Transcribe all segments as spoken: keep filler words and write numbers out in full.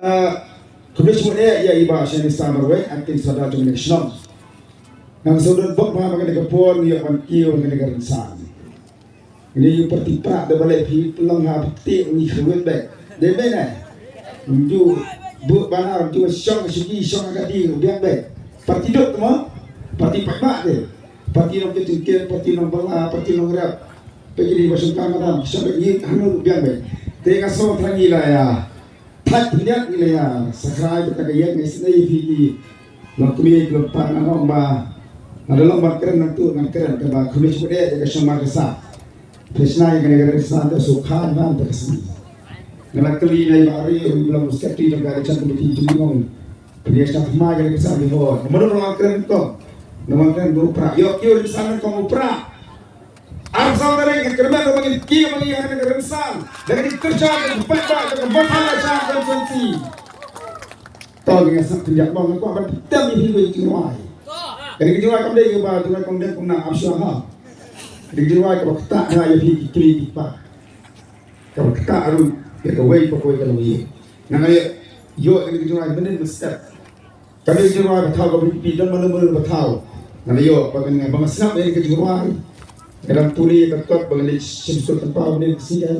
Ah, khublei shibun eh ïa i Bah Shane Star marwei, acting sordar jong kane ka shnong. Ngan shu don bok ba ha kane ka por ngi ïoh ban kiew ha kane ka rynsan. Ngi ïoh parti prah da balei phi pynlong ha phi ngi khwet bek. Dei bek ne. Ju bu bana ju shong shuki shong ka di biang bek. Parti duk mo. Parti pat bak de. Parti nong ke tingkir, parti nong bala, parti nong rap. Pagi di basung kamadan, shong bek ngi hanu biang bek. Te nga so thangi la ya. Thait pynïat ngi la ïa sakrai bad ka ïeng ngi snei ïa phi ki long kmie ki long kpa. Nga ong ba nga da long ban kren nangtu ngan kren kaba kmie shu dei ïa ka shong mar ka sa. Phi shna ïa kane ka sa da shu kha ngan ta ka sngi. Nga la kylli na i Bah Ari u long secretary jong ka election committee jong ngi, ong phi shna thma ïa kane ka sa ki hor. Mano mano ngan kren kong. Ngan kren u pra. Ïoh ki u sa ngan kong u pra. Ar saw tarik ngi kyrmen ba ngin kiew ba ngi ha kane ka rynsan da ka jingkyrshan da ka paidbah da ka vote ha ka shang constituency. To ngi nga sngap pynjah bong nga kwah ban pyntem ïa phi ka jingrwai. Kane ka jingrwai kam dei kaba jingrwai kam dei kumno ap shuwa ha. Kane ka jingrwai kaba ktah ha ïa phi ki kmie ki kpa. Kaba ktah ruh ïa kawei pa kawei ka longïing. Nga nga ïoh ïoh kane ka jingrwai mynnin mynstep. Kane ka jingrwai ba thaw ka V P P don malu malu ba thaw. Nga la ïoh ba ngan ba nga sngap ïa ka jingrwai. Nga dang pule ïa ka kot ba ngan leit shim skur tympa ba ngan ka sian.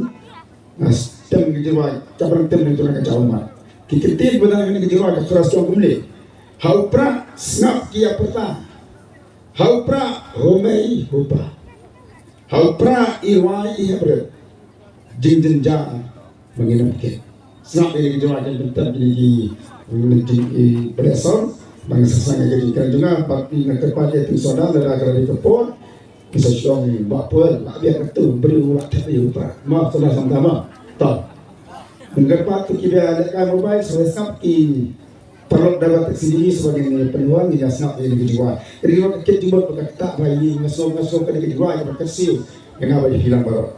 Nga stem ka jingrwai ka brang tem ne tu na ka jaw mat. Ki ktien ba dang ka jingrwai ka khras jong kumne. Ha u prah sngap ki ïa pyrta. Ha u prah homei hupa. Ha u prah i rwai i hep rit. Jingjynjar ba ngin ym kit. Sngap ïa ki jingwan ki pyntem ki ki ki ki bresor ba ngin sa sngap ïa ki jingkren jong nga bad ki nga kyrpad ïa ki sordar lada ka la dei ka por ki sa shong ba por la biang ka tu briew la thep ïa u pa ma sordar sam dama. To. Ngin kyrpad ki ba lehkai mobile sa sngap ki paralok da ba taxi ni sa ba ngin pynwan ngin ïa sngap ïa ki jingwan. Ri ba ka kit jingmut ba ka tak ba ïa nga sngap nga sngap ka ki jingwan ba ka siu. Nga ba ïa ki lang baroh.